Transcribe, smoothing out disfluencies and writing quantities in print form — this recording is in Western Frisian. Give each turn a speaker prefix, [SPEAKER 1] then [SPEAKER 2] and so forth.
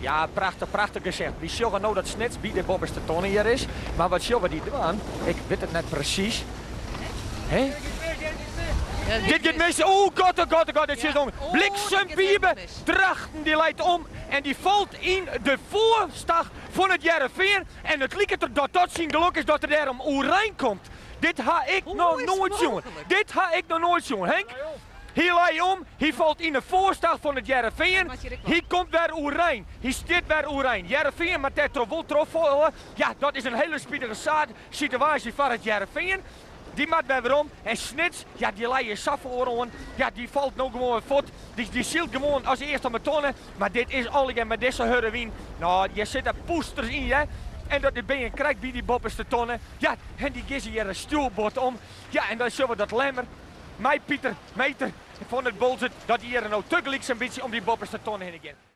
[SPEAKER 1] Ja, prachtich, prachtich gesicht. Wy sjogge no dat Snits by de boppeste tonne hjir is. Mar wat sjogge dy dwaan? Ik wit it net presys. Hè? Dit giet mis. Oeh, god, oh god, oh god, dit is om. Bliksem Wiebe Drachten dy leit om en dy falt yn de foarstach fan it Hearrenfean. En it liket der dat dat syn gelok is dat er dêrom oerein komt. Dit ha ik noch noait sjoen. Dit ha ik noch noait sjoen. Henk, hy lei om, hy falt yn de foarstach fan it Hearrenfean. Hy komt wer oerein. Hy stiet wer oerein. Hearrenfean moat dêrtroch wol trochfalle. Ja, dat is in hiele spitige situaasje foar it Hearrenfean. Dy moat wer werom. En Snits, ja, dy lije sa foaroan. Ja, dy falt no gewoan wer fuort. Dy, dy sylt gewoan as earste om 'e tonne. Mar dit is allegear mei dizze hurde wyn. No, hjir sitte pûsters yn, hear. En dat bin je krekt by dy boppeste tonne. Ja, en dy gean se hjir in stjoerboard om. Ja, en dan sjogge we dat Lemmer mei Pieter Meter fan it Boalsert, dat dy hjir no tagelyk sa'n bytsje om dy boppeste tonne hinne gean.